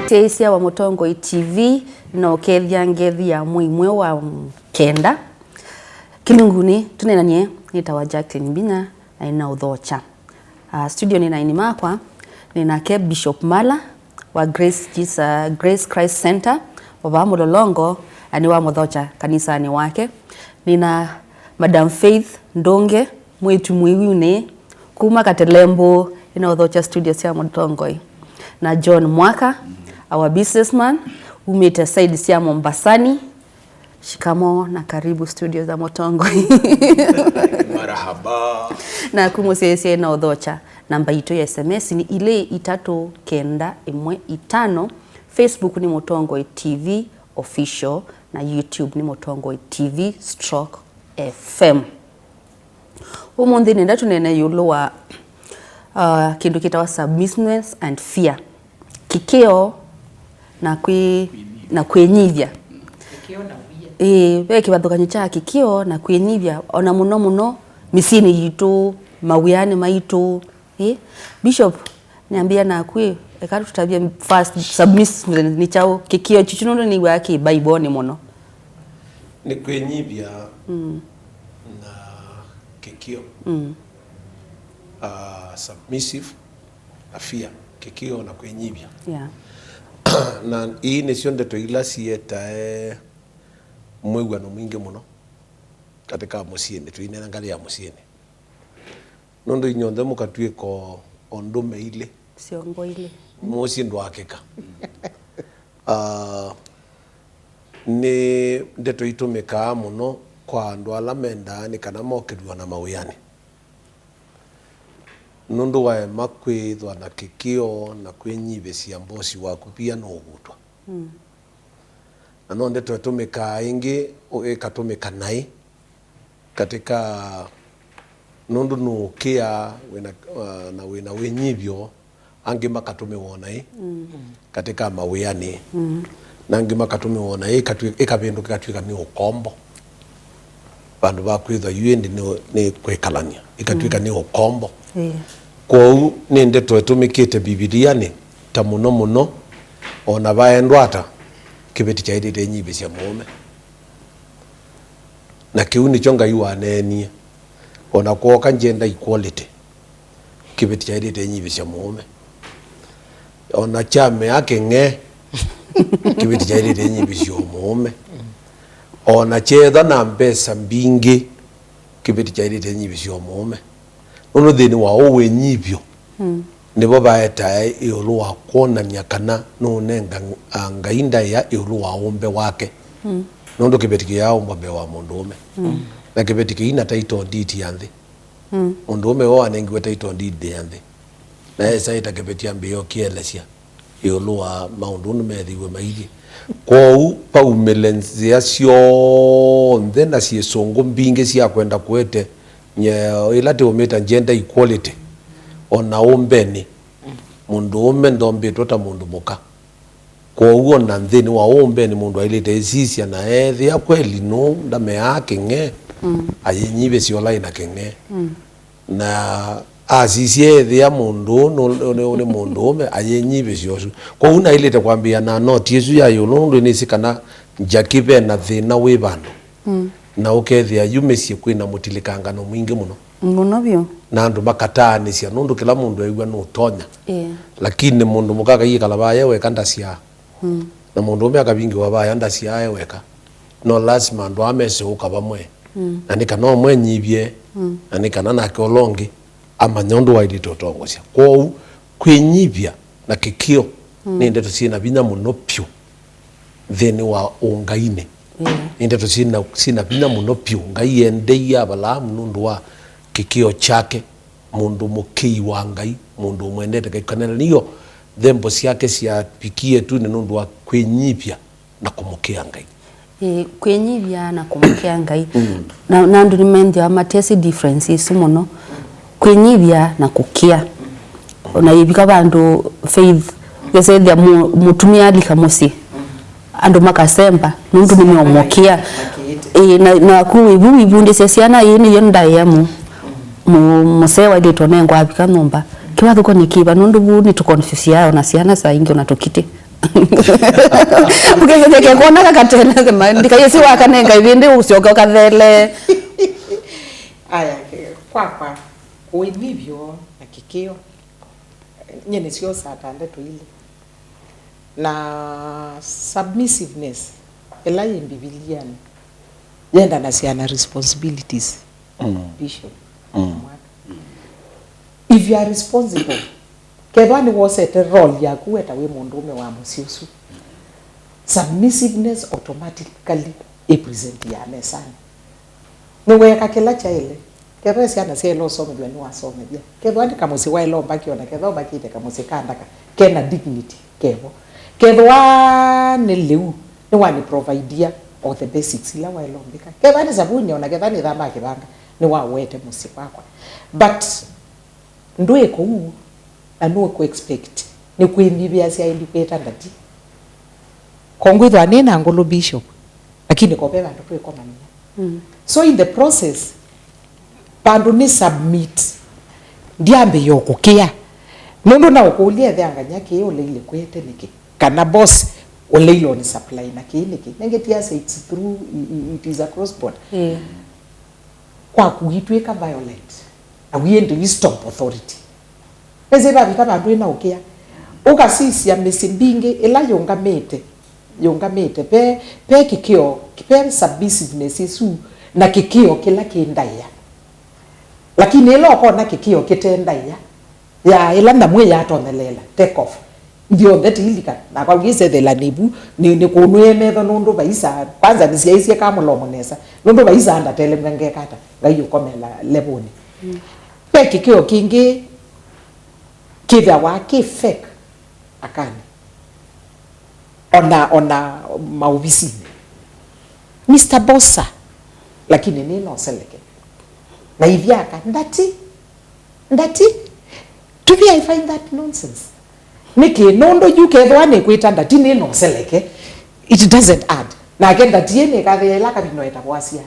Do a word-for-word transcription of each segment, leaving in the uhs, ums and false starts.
Syaisya wa Mũtongoi T V, na ũkethya ngethi ya mwei mwe wa kenda. Kĩlungunĩ tũneenanie, nĩtawa Jacqueline Mbinya, na ĩna ũthokya. Ah, studio nĩ na aini makwa, nĩ nake Bishop Mala wa Grace, Jesus, Grace Christ Center, wa vaa Mũlolongo, na nĩ wa mũthokya kanisanĩ wake. Nĩ na Madam Faith Ndũngĩ, mwĩĩtu mũiw'u nĩ kuma Katelembũ, ĩna ũthokya studio sya Mũtongoi. Na John Mwaka, our businessman, umĩte side sya Mombasani. Shikamo na karibu studio za Mũtongoi. Marahaba. Naku mũsyaĩĩsya ĩna ũthokya, namba itũ ya S M S nĩ ilĩ itatũ kenda ĩmwe itano. Facebook nĩ Mũtongoi T V Official, na YouTube nĩ Mũtongoi T V stroke F M. Ũmũnthĩ nĩenda tũneene ĩũlũ wa, uh, kĩndũ kĩtawa submissiveness and fear. Kĩkĩo na kwĩ-, na kwĩnyivya. Kĩkĩo na wia. Ĩĩ, ve kĩvathũkany'o kya kĩkĩo na kwĩnyivya, ona mũno mũno mĩsyĩnĩ yitũ, mawĩanĩ maitũ. Ĩĩ, Bishop, nĩambĩa naku ĩ, eka tũtavye first, submissiveness nĩ kyaũ? Kĩkĩo kyu nũndũ nĩw'aa kĩ Baibonĩ mũno. Nĩ kwĩnyivya Mm. na kĩkĩo. Mm. Ah, submissive na fear, kĩkĩo na kwĩnyivya. Yeah. Na ii nĩsyo ndeto ila sietae mwĩw'ano mwingĩ mũno katika mũsyĩnĩ, tũineena ngalĩ ya mũsyĩnĩ. Nũndũ inyw'onthe mũkatw'ĩka o ndũme ilĩ. Syongo ilĩ. Mũsyĩ ndwakĩka. Ah, nĩ ndeto itũmĩkaa mũno kwa andũ ala mendaa nĩ kana mokĩlw'a na mawĩanĩ. Nũndũ waema kwĩthwa na kĩkĩo na kwĩnyivĩsya mbosi waku pia nũũvutwa. Mm. Na no ndeto ĩtũmĩkaa ĩngĩ, ũ-, ĩkatũmĩka naĩ katika, nũndũ nũũkĩaa wĩna, uh, na wĩna wĩnyivyo, angĩ makatũmĩwa o naĩ Mm. katika mawĩanĩ, Mm. na angĩ makatũmĩwa o naĩ, ĩkatwĩ-, ĩkavĩndũka ĩkatw'ĩka nĩ ũkombo. Vandũ va kwĩthwa yu ĩndĩ nĩ, nĩ kwĩkalany'a, ĩkatw'ĩka Mm. nĩ ũkombo. Ĩĩ. Kwoou nĩ ndeto ĩtũmĩkĩte Mbivilianĩ ta mũno mũno, o na vaendwa ata, kĩveti kyaĩlĩte inyivĩsya mũũme. Na kĩu nĩkyo Ngai waneenie. O na kwooka gender equality, kĩveti kyaĩlĩte inyivĩsya mũũme. O na kyamea kĩng'e, kĩveti kyaĩlĩte inyivĩsya o mũũme. O na kyeethwa na mbesa mbingĩ, kĩveti kyaĩlĩte inyivĩsya o mũũme. Nũndũ nthĩnĩ wa ũũ wĩnyivyo, Mm. nĩvo vaetae ĩũlũ wa kwonany'a kana nũũnenga, a, Ngai ndaĩa ĩũlũ wa ũmbe wake. Mm. Nũndũ kĩveti kĩyaaũmbwa mbee wa mũndũũme. Mm. Na kĩveti kĩina title deed ya nthĩ. Mm. Mũndũũme we wanengiwe title deed ya nthĩ. Na esa ĩta kĩveti ambĩĩa ũkĩelesya ĩũlũ wa maũndũ ũndũ meethĩiwe mailyĩ. Kwoou vaumĩle nzĩa syonthe na syĩsũngũ mbingĩ sya kwenda kũete nye-, ĩla tĩũmĩta gender equality. O na ũmbenĩ, mũndũũme ndombĩtwe ta mũndũ mũka. Kwoou o na nthĩnĩ wa ũmbenĩ mũndũ ailĩte ĩsisya na eethĩa kweli nũũ ndameaa kĩng'e, Mm. ayĩnyivĩsya ũla ĩna kĩng'e. Mm. Na asisye ethĩa mũndũ ũũ nũ-, nĩ, nĩ mũndũũme, ayĩnyivĩsya ũsu. Kwoou naĩlĩte kwambĩĩa na noti ĩsu ya ĩũlũ, nũndũ nĩsĩ kana Jackie ve na thĩna wĩ vandũ. Mm. Na ũkethĩa yu mĩsyĩ kwĩna mũtilĩkangano mwingĩ mũno. Mũno vyũ. Na andũ makataanĩsya, nũndũ kĩla mũndũ ew'a nũtonya. Ĩĩ. Lakini mũndũ mũka akaiĩkala vaa e weka ndasyaa. Mm. Na mũndũũme akavingĩwa vaya ndasyaa e weka. No lasima andũ aa mese ũka vamwe. Mm. Na nĩ kana ũmwe anyivye, Mm. na nĩ kana nake ũla ũngĩ amanya ũndũ waĩlĩte ũtongosya. Kwoou, kwĩnyivya na kĩkĩo Mm. nĩ ndeto syĩ na vinya mũno vyũ nthĩnĩ wa ũngainĩ. Yeah. Nĩ ndeto syĩ na, syĩ na vinya mũno vyũ. Ngai endeie Avalaamu nũndũ wa kĩkĩo kyake, mũndũ mũkĩi wa Ngai, mũndũ ũmwendete Ngai. Kana nĩyo thembo syake syavikie tu nĩ nũndũ wa kwĩnyivya na kũmũkĩa Ngai. Ĩĩ, kwĩnyivya na kũmũkĩa Ngai. Mm. Na, na andũ nĩmethĩawa matesĩ difference ĩsu mũno. Kwĩnyivya na kũkĩa. Ona yĩvika vandũ Faith, ũkesethĩa mũ-, mũtumĩa alika mũsyĩ, andũ makasemba, nũndũ nĩmeũmũkĩa. Ĩĩ, na, naku wĩvu wĩvundĩsya syana, ĩĩ nĩyo ndaĩa mũ-, mũ-, mũsee waĩlĩte ũnengwa avika nyũmba. Kĩvathũkany'o kĩva, nũndũ vu nĩtũkonfyũsiaa ona syana saa ingĩ ona tũkitĩ. Ũketheke kona kakatele, ndikayĩsi wakanenga ivindi ũsyoke ũkathele. Aya, ke-, kwakwa, kũĩnyivyo na kĩkĩo, nye nĩsyosaa ta ndeto ilĩ. Na submissiveness, ĩla yĩ Mbivilianĩ, yendanasya na responsibilities. Mm. Bishop, mm, Mwaka. If you are responsible, kethwa nĩwosete role yaku weta wĩ mũndũũme wa mũsyĩ ũsu, submissiveness automatically ĩ present ya mesanĩ. Nĩweeka kĩla kyaĩle. Kethwa syana syaĩle ũsomethw'a, nĩwasomethya. Kethwa nĩ kamũsyĩ waĩle ũmbakĩa, ona kethwa ũmbakĩte kamũsyĩ ka ndaka, kena dignity kevo. Kethwa nĩ lĩu, nĩwanĩprovidia all the basics ila waĩle ũmbĩka. Kethwa nĩ savuni, ona kethwa nĩthamaa kĩvanga, nĩwaũete mũsyĩ kwakwa. But ndwĩka ũu, na nũkũ expect nĩkwĩnyivĩasya ĩndĩ kwĩta ndati. Kongwĩthwa nĩ na ngũlũ, Bishop, lakini ko ve vandũ twĩkomania. Mm. So in the process, vandũ nĩ submit, ndyambĩĩa kũkĩa. Nũndũ na ũkũlya ethĩangany'a kĩĩ ũleile kwete nĩkĩ? Kana boss ũleile ũnĩ supply na kĩĩ nĩkĩ? Nengĩ tiasa it's through, i-, i-, it is a cross board. Yeah. Kwaku witw'ĩka violent, na wĩende wĩ stop authority. Nĩsĩ vavika vandũ ĩna ũkĩa. Ũkasisya mĩsyĩ mbingĩ ĩla yũngamĩte, yũngamĩte, ve, ve kĩkĩo, ve submissiveness ĩsu, na kĩkĩo kĩla kĩ ndaĩa. Lakini ĩla ũkona kĩkĩo kĩte ndaĩa, ya ĩla nyamũ ĩyatonyeleela, take off. Nthyonthe tiilika, nakwa ngĩsethela nĩvu, nĩ, nĩ kũnwĩe metho nũndũ vaisa, kwanza nĩsyaisye ka mũlomo nesa, nũndũ vaisa ndatelemw'a ngekata, Ngai ũkomela levũnĩ. Mm. Ve kĩkĩo kĩngĩ kĩthĩawa kĩ fake akanĩ. Ona, ona maovisinĩ. Mister Bossa, lakini nĩ noseleke. Na ithyaka, ndati, ndati. To me, I find that nonsense. Nĩkĩ? Nũndũ yu kethwa nĩkwĩta ndati nĩ noseleke, it doesn't add. Nake ndati ĩ nĩkathĩa ĩla kavino etavwasya.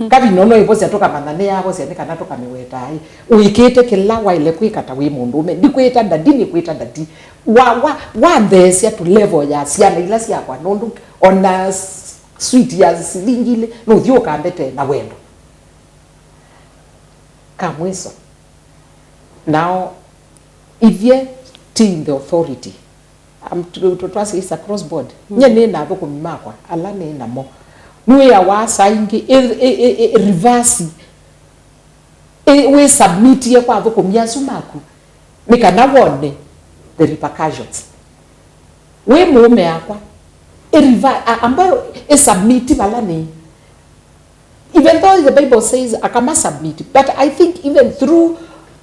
Kavino no ĩvosya tũkamanya nĩ yavosya nĩ kana tũkamĩwetaa ĩ. Ũĩkĩte kĩla waĩle kwĩka ta wĩ mũndũũme. Ndikwĩta ndati, nĩkwĩta ndati. Wa, wa, wantheesya to level ya syana ila syakwa, nũndũ ona s-, sweet ya silingi ilĩ, nũthi ũkambetee na wendo. Ka mwiso. Now, ithyĩ ti in the authority. Am, tu-, tu-, twasya is across board. Mm. Nye nĩ na athũkũmi makwa, ala nĩ namo. Nĩwĩawa saa ingĩ, ĩ, ĩ, ĩ, ĩ, reverse. Ĩ, wĩsubmitie kwa athũkũmi asu maku. Nĩ kana wone the repercussions. Wĩ mũũme akwa, ĩ rever-, a-, ambayo ĩsubmit vala nĩ. Even though the Bible says akama submit, but I think even through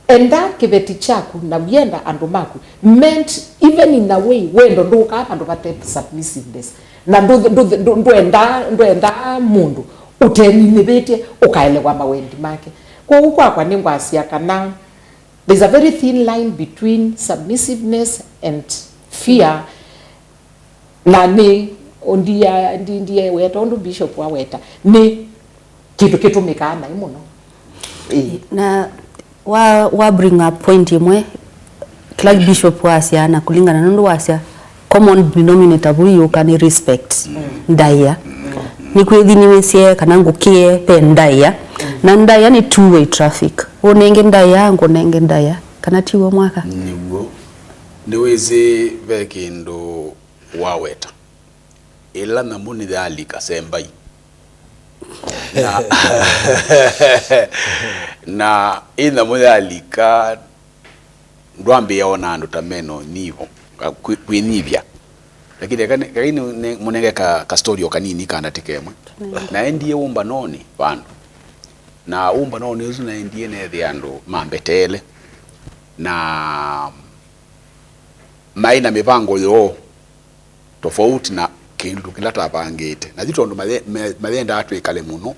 enda kĩveti kyaku na wienda andũ maku meant even in a way wendo ndũkaa vandũ vate submissiveness. Na ndũ-, ndũ-, ndũ-, ndwenda, ndwenda mũndũ ũteninĩvĩtye ũkaelewa mawendi make. Kwoou kwakwa nĩngwasya kana there's a very thin line between submissiveness and fear. Na nĩ, ũndia, ndi-, ndieweta ũndũ Bishop aweta, nĩ kĩndũ kĩtũmĩkaa naĩ mũno. Ĩĩ. Na wa, wa bring up point ĩmwe, kĩla Bishop wasya na kũlingana nũndũ wasya, common denominator vu yũka nĩ respect. Mm. Ndaĩa. Mm. Nĩkwĩthiniwĩsye kana ngũkĩe ve ndaĩa. Mm. Na ndaĩa nĩ two way traffic. Ũnenge ndaĩa, ngũnenge ndaĩa. Kana tiw'o Mwaka? Nĩw'o. Nĩwĩsĩ ve kĩndũ waweta. Ĩla nyamũ nĩyalika, sembai. Na, na ĩ nyamũ yalika, ndwambĩĩa ona andũ ta mena ũnyivo, ka-, kwĩ-, kwĩnyivya. Lakini eka nĩ-, eka nĩ-, nĩ-, mũnenge ka, ka story o kanini ka ndatĩka ĩmwe. Kanini. Naendie ũmbanonĩ vandũ. Na ũmbanonĩ ũsu naendie neethĩa andũ mambeteele. Na maĩ na mĩvango yoo tofauti na kĩndũ kĩla twavangĩte. Na yu tondũ maye-, me-, mayendaa twĩkale mũno,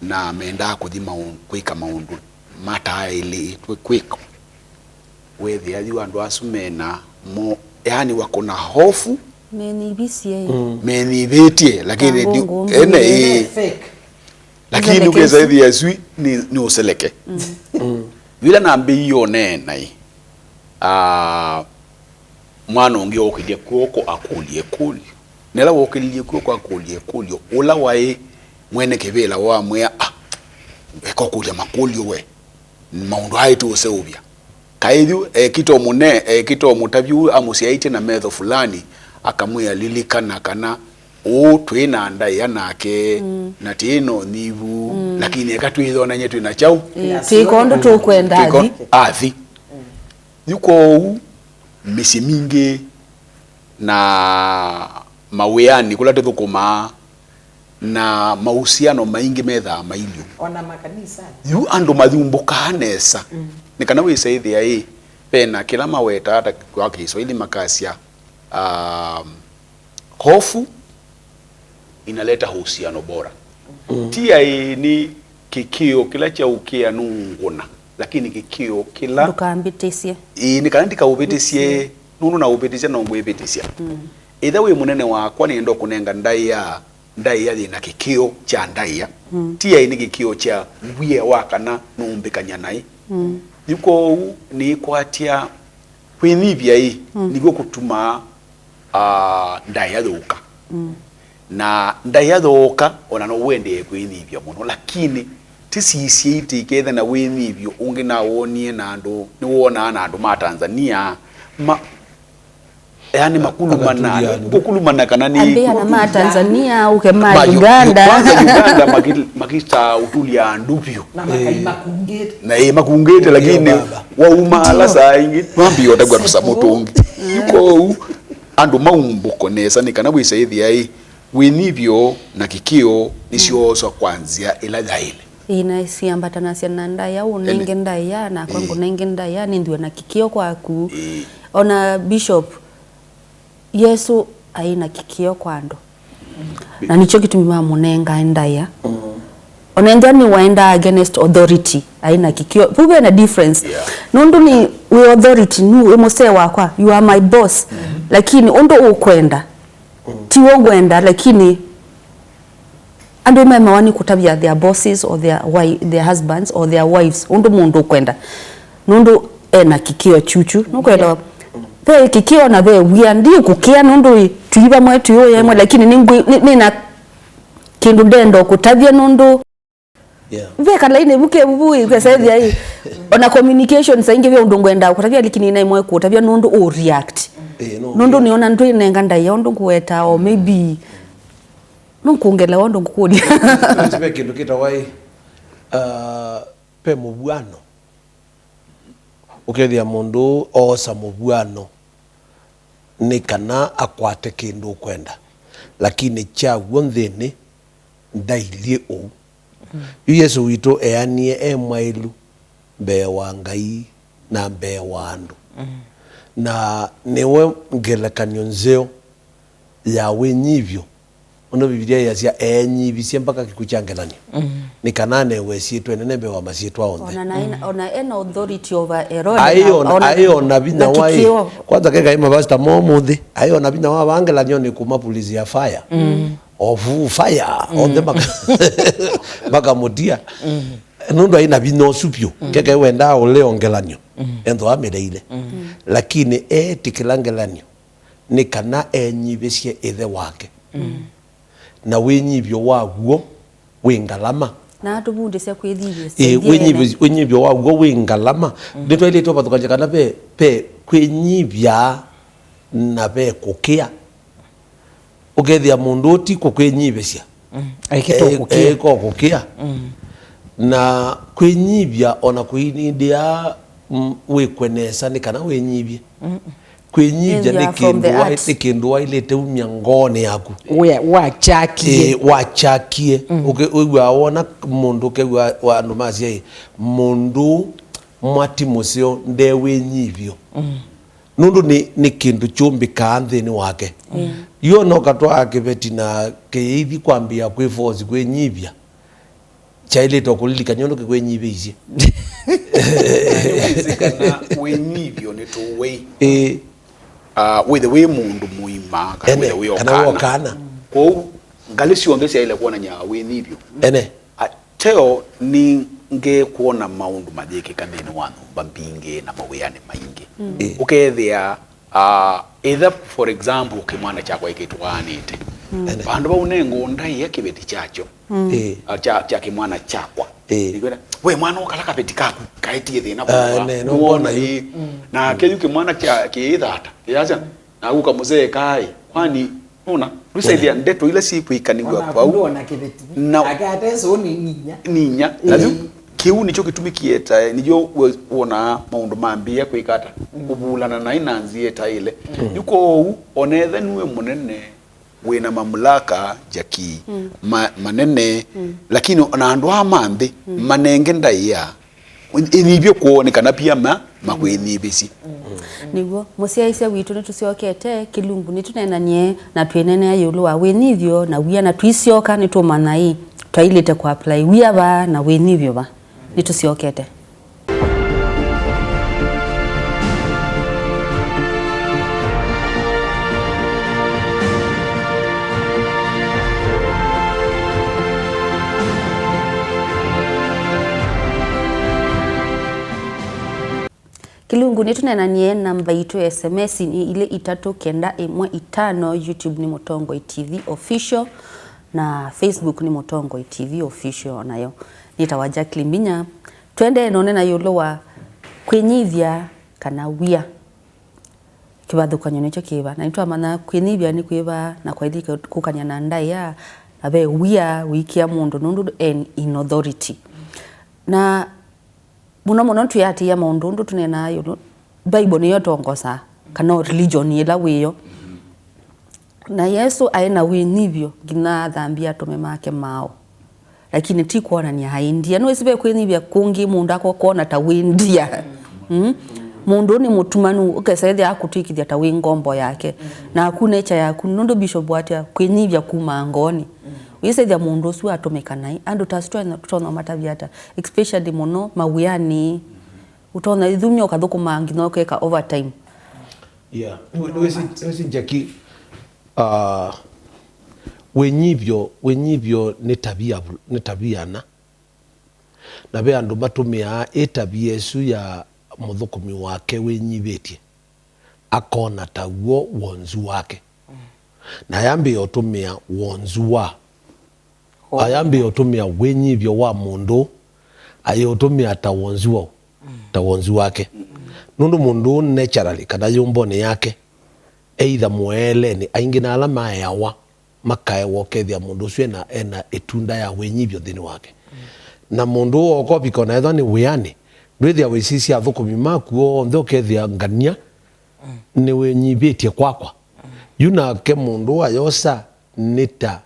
na mendaa kũthi maũ-, kwĩka maũndũ mataaĩlĩtwe kwĩkwa. Weethĩa yu andũ asu mena mo, yaani wako na hofu. Menyivĩsye. Mm. Menyivĩtye, lakini ta ngu-, ngũngũ ene, ĩĩ. Fake. Lakini ũkesa ĩthĩa ĩsu nĩ, nĩ ũseleke. Mm. Mm. Vila nambĩĩie ũneena ĩ, ah, mwana ũngĩ okĩlye kw'oko akũlye ĩkũlyo. Na ĩla wokĩlilye kw'oko akũlye ĩkũlyo, ũla waĩ mwene kĩvĩla wamwĩa, "Ah, eka ũkũlya makũlyo we, maũndũ aa tũũseũvya." Kaĩ yu ekĩte mũne, ekĩte mũtavyu amũsyaĩtye na metho fulani, akamwĩa, "Lilikana kana ũũ twĩ na ndaĩa nake, na twĩ na ũnyivu, lakini eka twĩthonany'e twĩ na kyaũ?" Ĩĩ, twĩka ũndũ tũkwenda twĩka athi. Athi. Yu kwoou, mĩsyĩ mingĩ na mawĩanĩ kũla tũthũkũmaa, na mahusiano maingĩ methaa mailyĩ. Ona makanisanĩ. Yu andũ mathumbũkaa nesa. Nĩ kana wĩsa ĩthĩa ĩ, vena kĩla mawetaa ta kwa Kĩswahili makasya, um, hofu inaleta uhusiano bora. Ti aĩ nĩ kĩkĩo kĩla kyaũkĩa nũngũna, lakini kĩkĩo kĩla ndũkambĩtĩsye. Ĩĩ, nĩ kana ndikaũvĩtĩsye, nũndũ naũvĩtĩsya no ngwĩvĩtĩsya. Ĩthe wĩ mũnene wakwa, nĩenda kũnenga ndaĩa, ndaĩa yĩna kĩkĩo kya ndaĩa. Ti aĩ nĩ kĩkĩo kya wia wa kana nũmbĩkany'a naĩ. Yu kwoou nĩkwatya kwĩnyivya ĩ, nĩkw'o kũtumaa, ah, ndaĩa yũka. Na ndaĩa yooka, ona no ũendee kwĩnyivya mũno, lakini ti sisye itĩ ikethe na wĩnyivyo ũngĩ nawonie na andũ, nĩwonaa na andũ ma Tanzania, ma, yani, makulumana, kũkulumana kana nĩ andũ ana ma Tanzania, ũke ma Uganda. Kwanza Uganda maki-, makita ũtulya andũ vyũ. Na makai makungĩte. Na ĩ makungĩte, lakini wauma ala saa ingĩ, twambie ũtagwa tũsamũ tũngĩ. Yu kwoou, andũ maumbũko nesa, nĩ kana wĩsa ĩthĩa ĩ, wĩnyivyo na kĩkĩo nĩsyooswa kwa nzĩa ĩla yaĩle. Ĩĩ, na siambatanasya na ndaĩa, ũnenge ndaĩa, nakwa ngũnenge ndaĩa, nĩnthwe na kĩkĩo kwaku. Ĩĩ. Ona Bishop, Yesũ aĩ na kĩkĩo kwa andũ. Na nĩkyo kĩtumi mamũnengae ndaĩa. Ona ethĩwa nĩwaendaa against authority, aĩ na kĩkĩo. Vu ve na difference. Yeah. Nũndũ nĩ wĩ authority, nũ wĩ mũsee wakwa, you are my boss. Lakini ũndũ ũkwenda, ti w'o ngwenda, lakini andũ memawa nĩ kũtavya their bosses or their wi-, their husbands or their wives, ũndũ mũndũ ũkwenda. Nũndũ ena kĩkĩo kyukyu. Nũkwelewa? Ve kĩkĩo na ve wia. Ndi kũkĩa nũndũ ĩ, tũi vamwe, tũi ũyemwe, lakini nĩ ngwĩ-, nĩ, nĩ na kĩndũ ndenda kũtavya nũndũ Yeah. Ve kalainĩ vu ke vu ikwesethia ĩ. Ona communication saa ingĩ ve ũndũ ngwenda kũtavya, lakini naimwe kũtavya nũndũ ũ react. Eh, no, nũndũ yeah. Nĩona ndwĩnenga ndaĩa ũndũ ngũweta, or maybe nũkũngelewa ũndũ ngũkũlya. Ve kĩndũ kĩtawa ĩ, uh, ve mũvw'ano. Ũkethĩa mũndũ oosa mũvw'ano nĩ kana akwate kĩndũ ũkwenda, lakini kyaw'o nthĩnĩ ndailyĩ ũu. Yu Yesũ witũ eanie e mwaĩlu mbee wa Ngai na mbee wa andũ. Na nĩwe ngelekany'o nzeo ya wĩnyivyo. Ũndũ Mbivilia yasya, "Eenyivisye mpaka kĩkw'ũ kya ngelany'o, nĩ kana anewe syĩtwa ĩnene mbee wa masyĩtwa onthe." Ona na ena, ona ena authority over Herode. Aĩ na, ona, ona, aĩ ona vinya na waĩ. Kĩkĩo. Kwanza ke Ngai mavasta mo mũnthĩ, aĩ ona vinya wa vaa ngelany'onĩ kũmapulizia fire. Ovu fire, onthe maka-, makamũtia. Nũndũ aĩ na vinya ũsu vyũ, ke Ngai wendaa ũleo ngelany'o, ethwa amĩleile. Lakini eetĩkĩla ngelany'o nĩ kana enyivĩsye ĩthe wake. Na wĩnyivyo waw'o wĩ ngalama. Na atũvundĩsya kwĩnyivya. Ĩĩ, wĩnyivyo, wĩnyivyo waw'o wĩ ngalama. Nĩtwaĩlĩte ũvathũkany'a kana ve, ve kwĩnyivya na ve kũkĩa. Ũkethĩa mũndũ ũũ ti kũkwĩnyivĩsya. Ekĩte kũkĩa. Eka kũkĩa. Na kwĩnyivya ona kũinindĩa, mm, wĩkwe nesa nĩ kana wĩnyivye. Kwĩnyivya nĩ kĩndũ waĩ-, nĩ kĩndũ waĩlĩte umya ngoonĩ yaku. Wakyakie. Ĩĩ, wakyakie. Ũke-, wĩw'aa wona mũndũ, ũkew'a andũ masya ĩ, mũndũ mwa ti mũseo, nde wĩnyivyo. Nũndũ nĩ, nĩ kĩndũ kyũmbĩkaa nthĩnĩ wake. Yu ona ũkatwaa kĩveti na kĩyĩithi kwambĩĩa kwĩ force kwĩnyivya, kyaĩlĩte o kũlilikany'a ũndũ kĩkwĩnyivĩisye. Na nĩwĩsĩ kana wĩnyivyo nĩ tũwei. Ĩĩ. Ah, wĩthe wĩ mũndũ mũima, kana wĩthe wĩ o kana wĩ o kana. Kwoou, ngalĩ syonthe syaĩle kwonany'a wĩnyivyo. Ene. Ateo nĩngekwona maũndũ mayĩkĩka nthĩnĩ wa nyũmba mbingĩ na mawĩanĩ maingĩ. Ĩĩ. Ũkethĩa, ah, Either, for example, kĩmwana kyakwa ĩkĩtwaanĩte. Ene. Vandũ vau nengũndaĩa kĩveti kyakyo. Ĩĩ. Ah, kya, kya kĩmwana kyakwa. Ĩĩ. Nĩkwĩra, "We mwana ũkala kaveti kaku, kaetie thĩna Ah, kwa." Ne, nũkwona yu. Nake yu kĩmwana kya, kĩithata. Kĩyasya, na ũka mũzee kaĩ. Kwani, nũna, ndwĩsethĩa ndeto ila sikwĩkanĩw'a ona vau. Ona kĩveti. Na ake atesũ nĩ ninya. Ninya. Na yu, kĩu nĩkyo kĩtumi kĩetae, nĩkyo we-, wonaa maũndũ mambĩĩa kwĩka ata, kũvulana naĩ na nzĩa ĩtaĩle. Yu kwoou, ona ethĩwa nue mũnene, wĩ na mamlaka, Jackie, ma-, manene, lakini ona andũ aa ma nthĩ, manenge ndaĩa, ĩnyivye kwoo nĩ kana pia ma-, makwĩnyivĩsye. Nĩw'o, mũsyaĩĩsya witũ, nĩtũsyokete kĩlungu, nĩtũneenanie na twĩneenea ĩũlũ wa wĩnyivyo na wia, na tũisyoka nĩtũmanya ĩ, twaĩlĩte kũ apply wia va na wĩnyivyo va. Nĩtũsyokete. Kĩlungu nĩtũneenanie namba itũ ya S M S nĩ ilĩ itatũ kenda ĩmwe itano, YouTube nĩ Mũtongoi T V Official, na Facebook nĩ Mũtongoi T V Official nayo. Nĩtawa Jacqueline Mbinya. Tũendee na ũneena ĩũlũ wa kwĩnyivya kana wia. Kĩvathũkany'o nĩkyo kĩva? Na nĩtwamanya kwĩnyivya nĩ kwĩva na kwaĩlĩte kũkany'a na ndaĩa, na ve wia ũikĩa mũndũ nũndũ en in authority. Na mũno mũno twĩatĩĩa maũndũ ũndũ tũneenaa ĩũlũ, Bible nĩyo ĩtongosaa, kana o religion ĩla wĩyo. Na Yesũ aĩ na wĩnyivyo nginya athambie atũme make maaũ. Lakini ti kwonany'a aĩ ndia. Nĩwĩsĩ ve kwĩnyivya kũngĩ mũndũ akokwona ta wĩ ndia. Mm? Mũndũ nĩ mũtumanu, ũkesa ethĩa akũtw'ĩkĩthya ta wĩ ngombo yake. Naku nature yaku, nũndũ Bishop atĩa, kwĩnyivya kumaa ngoonĩ. Wĩsethya mũndũ ũsu atũmĩka naĩ. Andũ ta asu tũtonya ũmatavya ata? Especially mũno mawĩanĩ. Ũtonya ithumia ũkathũkũma nginya ũkeka overtime. Yeah. Nĩ-, nĩwĩsĩ, nĩwĩsĩ Jackie, ah, wĩnyivyo, wĩnyivyo nĩ tavia, nĩ tavia na. Na ve andũ matũmĩaa ĩtavia ĩsu ya mũthũkũmi wake wĩnyivĩtye, akona ta w'o wonzu wake. Na ayambĩĩa ũtũmĩa wonzu wa, ayambĩĩa ũtũmĩa wĩnyivyo wa mũndũ, ayĩũtũmĩa ta wonzu wa, ta wonzu wake. Nũndũ mũndũ naturally, kana yũmbonĩ yake, either mũeelenĩ, aingĩ na ala maeawa, makaewa ũkethĩa mũndũ ũsu ena, ena ĩtunda ya wĩnyivyo nthĩnĩ wake. Na mũndũ ũũ okovika ona ethwa nĩ wĩanĩ, ndwĩthĩa wĩsisya athũkũmi maku onthe ũkethĩa ngania nĩwĩnyivĩtye kwakwa. Yu nake mũndũ ũũ ayosa nĩ ta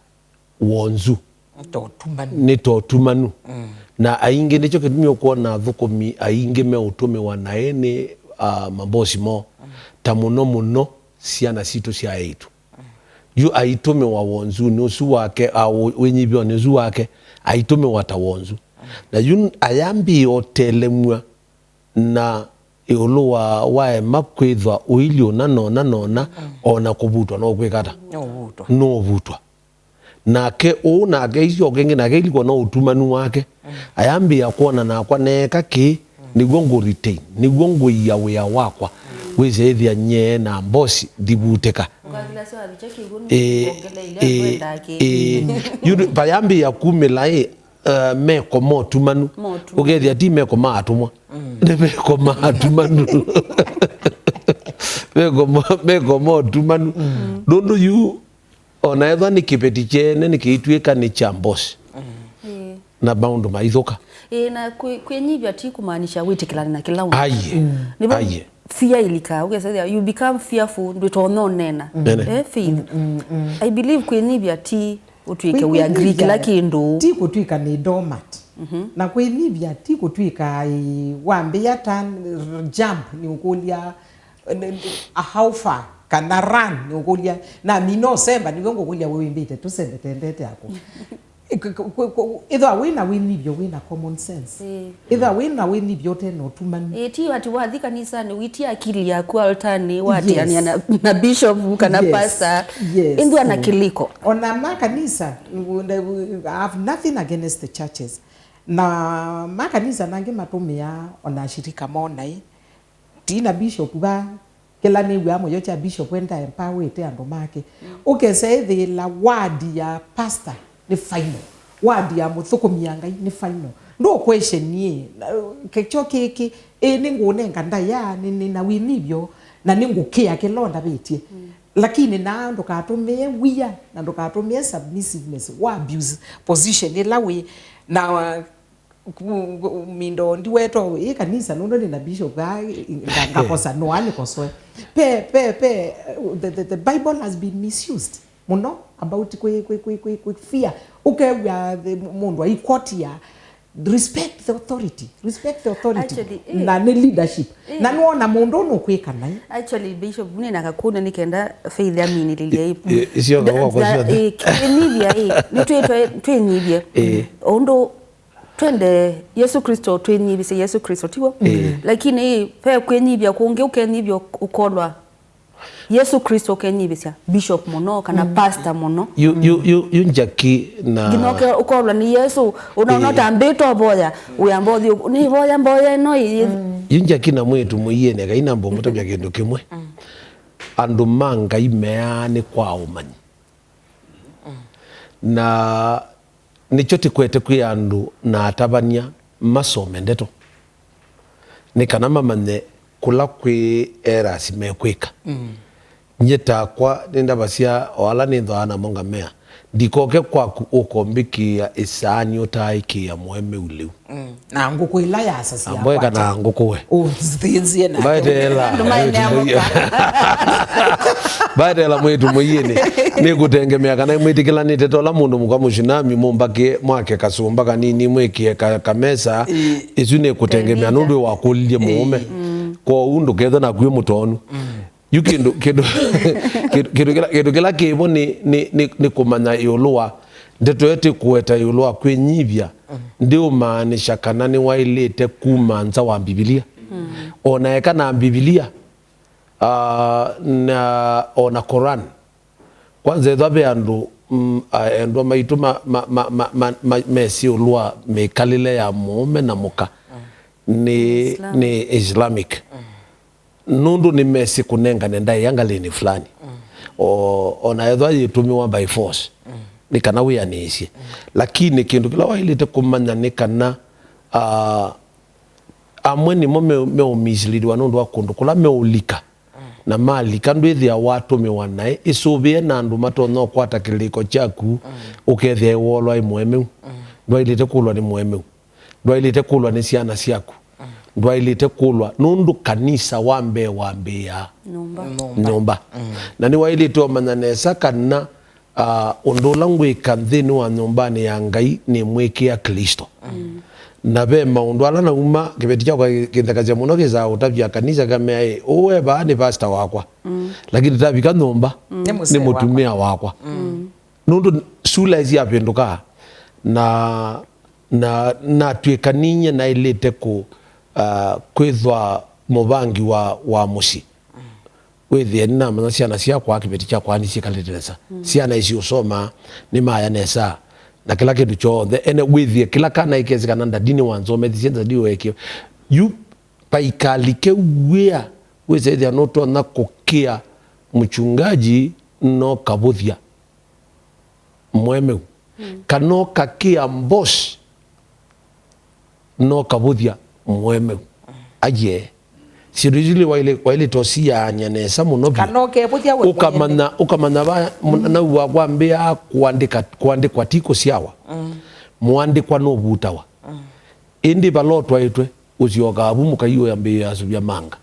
wonzu. Nĩ ta ũtumanu. Nĩ ta ũtumanu. Na aingĩ nĩkyo kĩtumi ũkwona athũkũmi aingĩ meũtũmĩwa naĩ nĩ, ah, mabosi moo. Ta mũno mũno syana sitũ sya eĩtu. Yu aitũmĩwa wonzunĩ ũsu wake, a, ũ-, wĩnyivyonĩ ũsu wake, aitũmĩwa ta wonzu. Na yu ayambĩĩa ũtelemw'a na ĩũlũ wa waema kwĩthwa ũilyĩ ũna na ũna na ũna, o na kũvutwa no kwĩka ata? No ũvutwa. No ũvutwa. Nake ũũ nake aisyoka ĩngĩ, nake ailikwa no ũtumanu wake. Ayambĩĩa kwona nakwa neeka kĩĩ, nĩw'o ngũ retain, nĩw'o ngũia wĩa wakwa. Wĩsĩ ĩthĩa nyie na mbosi ndivutĩka. Ĩĩ, ĩĩ. Yu vayambĩĩa kumĩla ĩ, eh, meko ma ũtumanu. Ũkethĩa ti meko ma atũmwa. Nĩ meko ma atumanu. Meko ma, meko ma ũtumanu. Nũndũ yu, o na ethwa nĩ kĩveti kyene nĩkĩitw'ĩka nĩ kya mbosi. Ĩĩ. Na maũndũ maithũka. Ĩĩ, na kwĩ-, kwĩnyivya ti kũmaanisha wĩtĩkĩlane na kĩla ũndũ. Aiye. Nĩvo fear ilikaa, ũkesethĩa, you become fearful, ndwĩtonya ũneena. Ene. Eh, Faith. I believe kwĩnyivya ti ũtw'ĩke we agree kĩla kĩndũ. Ti kũtw'ĩka nĩ doormat. Na kwĩnyivya ti kũtw'ĩka, ĩ, wambĩĩa turn, jump, nĩ ũkũlya, n-, n-, a how far, kana run, nĩ ũkũlya, na mi no semba, nĩw'o ngũkũlya we wĩmbĩte, tũsembe tendete ako. Ĩthwa wĩ na wĩnyivyo, wĩ na common sense. Ĩĩ. Ĩthwa wĩ na wĩnyivyo ũte na ũtumanu. Ĩĩ, ti ati wathi kanisanĩ, witie akili yaku altarnĩ, watiania na, na bishop kana pastor. Ĩndĩ ana kĩlĩko. Ona ma kanisa, I have nothing against the churches. Na ma kanisa nangĩ matũmĩaa ona ashirika moo naĩ. Ti na bishop va, Kĩla nĩw'aa mũyo kya bishop enda empowerĩte andũ make. Ũkesa ĩthĩĩla ward ya pastor nĩ final. Ward ya mũthũkũmi ya Ngai nĩ final. Ndũ question ĩ, na, kĩkyo kĩkĩ, ĩ, nĩngũnenga ndaĩa, nĩ, nĩ na wĩnyivyo, na nĩngũkĩa kĩla ũndavĩtye. Lakini na ndũkatũmĩe wia, na ndũkatũmĩe submissiveness, wa abuse position ĩla wĩ, na, uh, ku-, ku-, mindo ndiwetwa ĩ kanisa, nũndũ nĩ na bishop, ah, nga-, ngakosa, no, anĩkosoe. Pe, pe, pe, uh, the, the, the Bible has been misused mũno about kwĩ, kwĩ, kwĩ, kwĩ, kwĩ fear. Ũkew'a the, mũndũ aikwatia, respect the authority, respect the authority. Actually, eh. Na nĩ leadership. Eh. Na nĩwona mũndũ nũkwĩka naĩ. Actually, Bishop, nĩ na kakũna nĩ kenda Faith aminĩlĩlya ĩ. Ĩ-, ĩ-, icio Nda-, thogwa nda-, kwacio ĩ, kĩnyivya, ĩ. Nĩ twĩ-, twĩ-, twĩnyivye. Ĩ. Ũndũ twende Yesu Kristo, twĩnyivĩsye Yesu Kristo, tiw'o? Ĩ. Lakini, ĩ, ve kwĩnyivya kũngĩ, ũkenyivya ũk-, ũkolwa Yesu Kristo ũkenyivĩsya bishop mũno kana pastor mũno. Yu, yu, yu, yu Njaki na nginya ũke-, ũkolwa nĩ Yesu, ũnaona ta mbĩtwa ũvoya, wĩamba ũthi, nĩ voya mboya ĩno ĩ. Yu Njaki na mwĩĩtu mũiĩne, Ngai namba ũmũtavya kĩndũ kĩmwe. Andũ ma Ngai meaa nĩ kwa ũmanyi. Na nĩkyo tĩkwete kwĩ andũ na atavany'a masome ndeto, nĩ kana mamanye kũla kwĩ erasi mekwĩka. Nyie takwa nĩndavasya o ala nĩthwaa namo ngamea, ndikoke kwaku ũkombĩkĩĩa ĩsaani ũtaaĩkĩĩa mũemeu lĩu. Na ngũkũ ĩla yasasya Amboeka na ngũkũ we. Ũthĩnzie na Mbaeteela andũ maenea mwĩĩtu mũka. Mũiĩnĩ. Mbaeteela mwĩĩtu mũiĩnĩ. Nĩkũtengemea kana mwĩtĩkĩlanĩte ta ũla mũndũ mũka mũsunami mũmbakĩe mwake kasũmba kanini mwĩkĩe ka-, kamesa. Ĩĩ. Ĩsu nĩkũtengemea nũndũ wakũlilye mũũme. Ĩĩ. Kwoou ndũkethwe naku wĩ mũtonu. Yu kĩndũ, kĩndũ, kĩndũ, kĩndũ kĩla, kĩndũ kĩla kĩvo nĩ, nĩ, nĩ, nĩ kũmanya ĩũlũ wa ndeto ĩyo tĩkũweta ĩũlũ wa kwĩnyivya, ndĩũmaanisha kana nĩwaĩlĩte kuma nza wa Mbivilia. O na eka na Mbivilia, ah, na o na Koran. Kwanza, ethwa ve andũ, mm, a, endwa maitũ ma, ma, mesĩ ĩũlũ wa mĩkalĩle ya mũũme na mũka, nĩ, nĩ Islamic. Nũndũ nĩmesĩ kũnengane ndaĩa ngalĩnĩ fulani. O, o na ethwa yĩtũmĩwa by force, nĩ kana wĩanĩĩsye. Lakini kĩndũ kĩla waĩlĩte kũmanya nĩ kana, ah, amwe nĩmo me-, meũmisleadiwa nũndũ wa kũndũ kũla meũlika. Na malika ndwĩthĩa watũmĩwa naĩ. Ĩsũvĩe na andũ matonya ũkwata kĩlĩko kyaku, ũkethĩa ĩwolwa ĩ mũemeu. Ndwaĩlĩte kũlwa nĩ mũemeu. Ndwaĩlĩte kũlwa nĩ syana syaku. Ndwaĩlĩte kũlwa, nũndũ kanisa wa mbee wambĩĩaa nyũmba. Nyũmba. Na nĩwaĩlĩte ũmanya nesa kana, ah, ũndũ ũla ngwĩka nthĩnĩ wa nyũmbanĩ ya Ngai nĩmwĩkĩa Klĩsto. Na ve maũndũ ala nauma kĩveti kyakwa kĩnthekasya mũno kĩsaa ũtavya kanisa kamea, ĩ, ũũ e vaa nĩ pastor wakwa. Lakini tavika nyũmba, nĩ mũtumĩa wakwa. Nũndũ sula syavĩndũka, na, na natw'ĩka ninyie naĩlĩte kũ-, ah, kwĩthwa mũvangi wa, wa mũsyĩ. Wĩthĩe nĩnamanya syana syakwa kĩveti kyakwa nĩsyĩkalĩte nesa. Syana isu ũsoma, nĩmaya nesa, na kĩla kĩndũ kyonthe. Ene wĩthĩe kĩla kana ĩkesĩ kana ndadi nĩwanzomethisye, ndadi weekie. Yu vaikalike wĩa wĩsethĩa nũtonya kũkĩa mũchungaji no kavũthya mũemeu. Kana ũkakĩa boss no kavũthya mũemeu. Aye. Syĩndũ isu nĩ waĩlĩ-, waĩlĩte ũsiaany'a nesa mũno vyũ. Kana ũkevũthya we ũkamanya, ũkamanya va, m-, nau wa kwambĩaa kũandĩka, kũandĩkwa ti kũsyawa. Mũandĩkwa nũvutawa. Ĩndĩ vala ũtwaĩtwe, ũsyokaa vu mũkai ũyambĩĩa asuvya manga.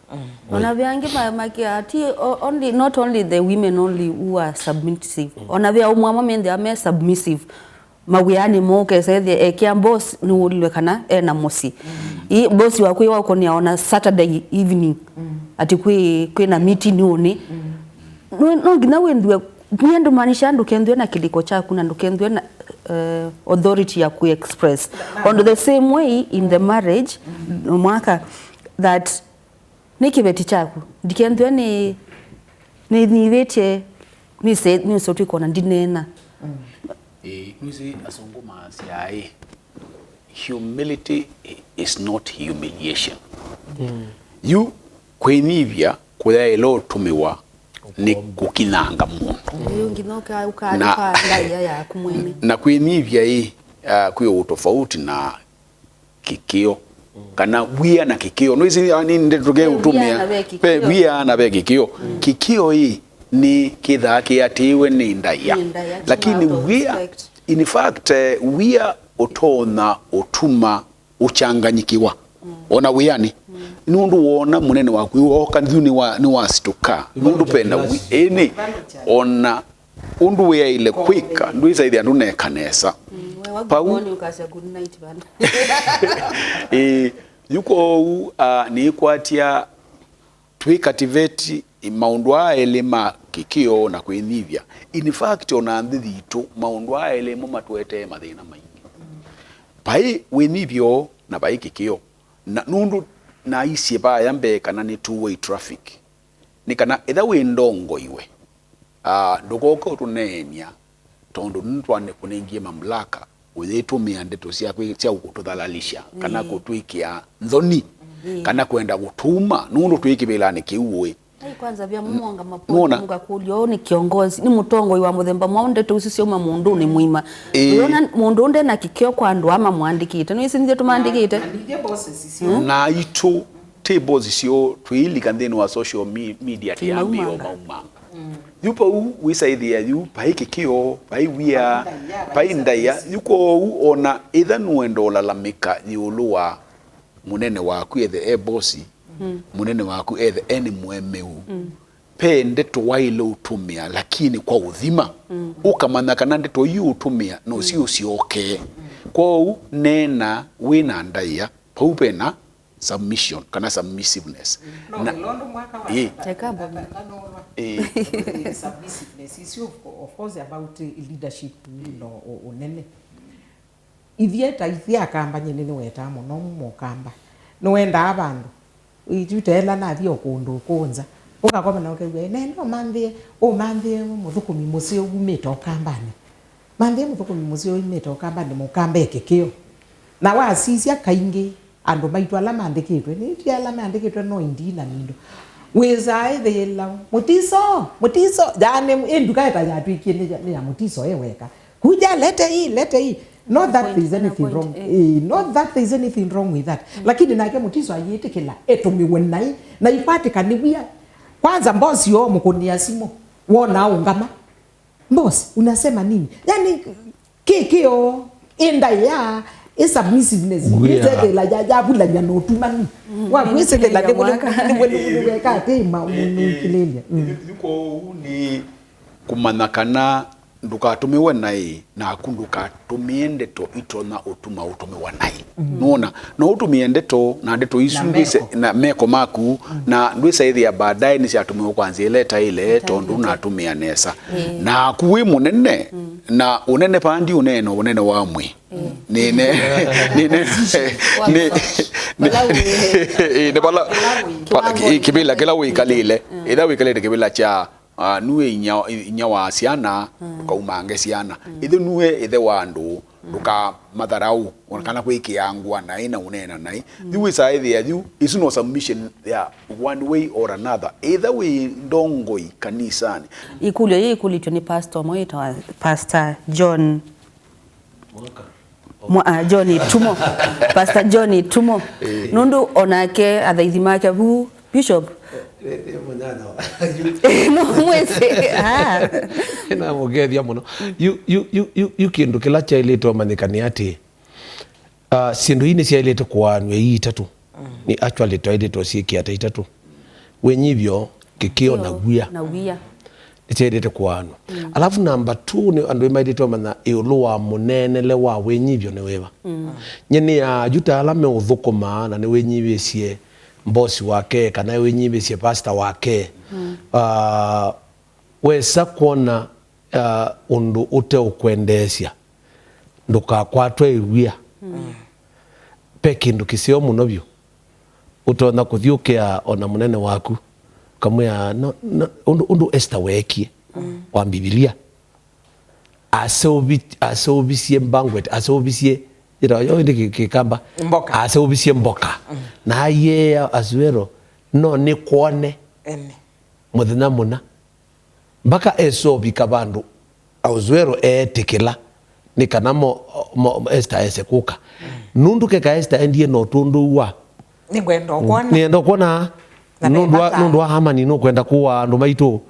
Ona ve angĩ ma-, makĩa, ti o-, only, not only the women only who are submissive. Ona ve aũme amwe menthĩa me submissive. Mawĩanĩ moo ũkesa ethĩa ekĩa boss nĩwũlilwe kana ena mũsyĩ. Ĩ, boss waku ĩ wakũnĩa ona Saturday evening. Ati kwĩ, kwĩ na meeting ũnĩ. No, no nginya wĩnthue, niĩ ndũmaanisha ndũkenthue na kĩlĩko kyaku na ndũkenthue na, eh, authority ya ku express. On the same way in the marriage, mwaka that nĩ kĩveti kyaku. Ndikenthue nĩ, nĩnyivĩtye, nĩse-, nĩũsotw'ĩka ona ndineena. Ĩĩ, nĩwĩsĩ asũngũ maasyaa ĩ, humility is not humiliation. Yu kwĩnyivya kũyaĩle ũtũmĩwa nĩ kũkinyanga mũndũ. Yu nginya ũka- ũka- Na- ũka ndaĩa yaku mwene. Na kwĩnyivya ĩ, ah, kwĩ ũtofauti na kĩkĩo, kana wia na kĩkĩo. Nũĩsĩ, ah, nĩ ndeto tũke Ve wia ũtũmĩa. Na ve Ve kĩkĩo. Wia na ve kĩkĩo. Kĩkĩo ĩ nĩ kĩthaa kĩatĩĩwe nĩ ndaĩa. Nĩ ndaĩa, Lakini out of wia, respect. In fact, eh, wia ũtonya ũtuma ũchanganyikiwa. Ona wĩanĩ. Nũndũ wona mũnene waku, ooka yu nĩ wa, nĩ wasitũka. Nũndũ pena wi-, ĩnĩ, ona ũndũ wĩaĩle kwĩka, ndwĩsa ĩthĩa ndũneka nesa. Mm, we waku Pau. Mwoni ukasya good night bana. Ĩĩ, yu kwoou, ah, nĩkwatya twĩ kativeti maũndũ aa elĩ ma kĩkĩo na kwĩnyivya. In fact, ona nthĩ yitũ, maũndũ aa elĩ mo matũetee mathĩna maingĩ. Vai wĩnyivyo na vai kĩkĩo. Na nũndũ naisye vaya mbee kana nĩ two-way traffic, nĩ kana ethĩwa wĩ ndongoiwe, ah, ndũkoke ũtũneenya, tondũ nĩtwanĩkũnengie mamlaka ũyĩtũmĩa ndeto sya kwĩ-, sya kũtũthalalisya, kana Ĩĩ. Kũtwĩkĩa nthoni, Ĩĩ. Kana kwenda gũtuma, nũndũ twĩ kĩvĩlanĩ kĩu ũĩ. Ai, kwanza vya mũmonga Nũona? Mapoti mũkakũlya, ũũ nĩ kĩongozi, nĩ mũtongoi wa mũthemba mwaũ? Ndeto isu syauma mũndũnĩ mũima. Ĩĩ. Ũyona mũndũ ũũ ndena kĩkĩo kwa andũ aa mamwandĩkĩte. Nĩwĩsĩ nithyĩ tũmandĩkĩte? Na nithyĩ bosses isu. Hmm? Na itũ, ti boss syo twĩilika nthĩnĩ wa social me-, media tĩambĩo Tũimaumanga. Maumanga. Yu vau wĩsaĩthĩa yu vai kĩkĩo, vai wia, vai ndaĩa, yu kwoou ona ĩtha nũenda ũlalamĩka ĩũlũ wa mũnene waku ethe e bosi, mũnene waku ethe e nĩ mũemeu, ve ndeto waĩle ũtũmĩa, lakini kwa ũthima, ũkamanya kana ndeto iu ũtũmĩa no syo ũsyokee. Kwoou neena wĩ na ndaĩa, vau ve na submission kana submissiveness. No, na, ĩla ũndũ mwaka wa Ĩĩ. Teka mbomi. Ĩĩ. Submissiveness is of, of course about leadership, you know, ũ-, ũnene. Ithyĩ ta ithyĩ Akamba, nyie nĩnĩwetaa mũno Mũkamba. Nĩwendaa vandũ. Ĩtyu teela nathi o kũndũ kũũ nza. Ũkakomana ũkew'a, "Ĩ, nenda ũmanthĩe, ũmanthĩe mũthũkũmi mũseo wumĩte Ũkambanĩ. Manthĩe mũthũkũmi mũseo wumĩte Ũkambanĩ, Mũkamba e kĩkĩo." Na wasisya kaingĩ, andũ maitũ ala maandĩkĩtwe, nĩtye ala maandĩkĩtwe no indii na mindo. Wĩsaa ĩthĩĩla, "Mũtiso, mũtiso." Yaani, ĩ nduka ĩta yatw'ĩkie nĩ ya, nĩ ya mũtiso e weka. Kuja, lete hii, lete hii. Not that there is anything wrong. Eh, not that there is anything wrong with that. Lakini nake mũtiso ayĩtĩkĩla etũmĩwe naĩ, na ikwatĩka nĩ wia. Kwanza boss yo mũkũnĩa simũ, wona aũngama. "Boss, unasema nini?" Yani, kĩkĩo, ĩ ndaĩa, ĩ submissiveness. Wia. Ĩsethĩla ya, yavulany'a na ũtumani. Waku ĩsethĩla nĩwe, nĩwe, nĩwe weka atĩ ma, mũnũkilĩlya. Yu kwoou nĩ kũmanya kana ndũkatũmĩwe naĩ, naku ndũkatũmĩe ndeto itonya ũtuma ũtũmĩwa naĩ. Nũona, no ũtũmĩe ndeto, na ndeto isu na ndwĩse-, meko, na meko maku, na ndwĩsaĩthĩa baadaye nĩsyatũmĩwe kwa nzĩa ĩla ĩtaĩle, ĩtaĩle, tondũ natũmĩa nesa. Naku wĩ mũnene, na ũnene vaa ndi ũneena ũnene wa mwĩ. Nĩ, nĩ, nĩ, nĩ, nĩ, nĩ, ĩ, nĩ vala, vala, ĩ, kĩvĩla kĩla wĩkalĩle. Ĩla wĩkalĩte kĩvĩla kya, ah, nuĩ inya, inya wa syana, ndũkaumange syana. Ĩthe nuĩ ĩthe wa andũ, ndũkamatharau, ona kana kwĩkĩa ngũa naĩ na ũneena naĩ. Yu wĩsaĩthĩa yu, isu no submission ya one way or another. Ĩtha wĩ ndongoi kanisanĩ. Ĩkũlyo yĩĩ ĩkũlĩtw'e nĩ pastor ũmwe wĩtawa Pastor John Mwa-, ah, John Itumo. Pastor John Itumo. Nũndũ onake athaithi make vu, Bishop. No mwĩsĩ. Ah. Namũkethya mũno. Yu, yu, yu, yu, yu kĩndũ kĩla kyaĩlĩte ũmanyĩka nĩ atĩ, ah, syĩndũ ii nĩsyaĩlĩte kũaanw'a ii itatũ. Nĩ actually twaĩlĩte ũsyĩkĩa ta itatũ. Wĩnyivyo, kĩkĩo na wia. Na wia. Nĩsyaĩlĩte kũaanw'a. Alafu namba two, nĩ andũ maĩlĩte ũmanya ĩũlũ wa mũneenele wa wĩnyivyo nĩ wĩva. Nyie nĩ aa yu ta ala meũthũkũma na nĩwĩnyivĩsye mbosi wake, kana wĩnyivĩsye pastor wake. Ah, wesa kwona, ah, ũndũ ũteũkwendeesya, ndũkakwatwe ĩ wia. Ve kĩndũ kĩseo mũno vyũ. Ũtonya kũthyũkĩa ona mũnene waku, ũkamwĩa, no, no, ũndũ, ũndũ Esther weekie wa Mbivilia. Aseũvi-, aseũvisye banquet, aseũvisye, ĩtawa yo ĩndĩ kĩ-, Kĩkamba? Mboka. Aseũvisye mboka. Na ayea Asuero, no nĩkwone Ene. Mũthenya mũna. Mpaka ese ũvika vandũ Ahasuero eetĩkĩla nĩ kana mo, mo, Esta ese kũka. Nũndũ keka Esta endie na ũtũndũ wa Nĩngwenda ũkwona. Nĩenda ũkwona. Na nũndũ wa, nũndũ wa Hamani nũkwenda kũaa andũ maitũ.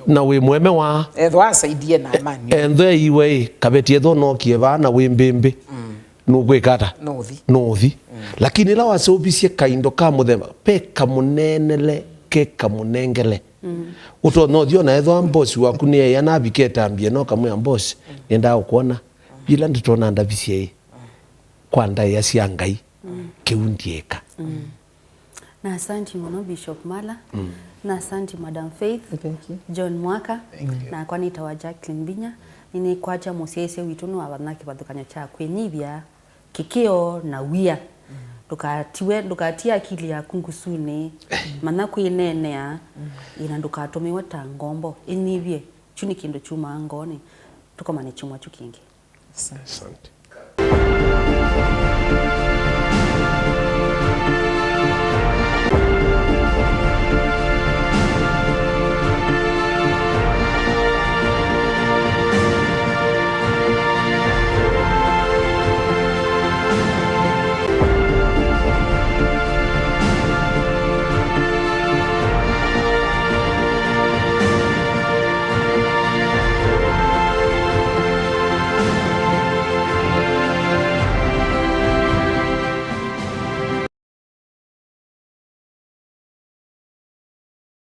Na wĩ mũeme wa. Ethwa asaidie na amani. Entho eiwe ĩ, kaveti ethwa nokie vaa na wĩ mbĩmbĩ. Nũkwĩka ata? Nũthi. Nũthi. Lakini ĩla waseũvisye kaindo ka mũthemba, ve kamũneenele, ke kamũnengele. Ũtonya ũthi ona ethwa mbosi waku nĩ aya navika ĩtambya, no kamwĩa mbosi, nĩendaa ũkwona. Yĩla ndĩtona ndavisye ĩ, kwa ndaĩa sya Ngai, kĩu ndyĩka. Na asanti mũno Bishop Mala. Na asanti Madam Faith. Thank you. John Mwaka. Thank you. Nakwa nĩtawa Jacqueline Mbinya. Nĩnĩkwatya mũsyaĩĩsya witũ nĩwavana kĩvathũkany'o kya kwĩnyivya, kĩkĩo na wia. Ndũkatiwe, ndũkatie akili yaku ngusunĩ. Manya kwĩneenea, ĩna ndũkatũmĩwe ta ngombo. Ĩnyivye. Kyu nĩ kĩndũ kyumaa ngoonĩ. Tũkomane kyumwa kyu kĩngĩ. Asante.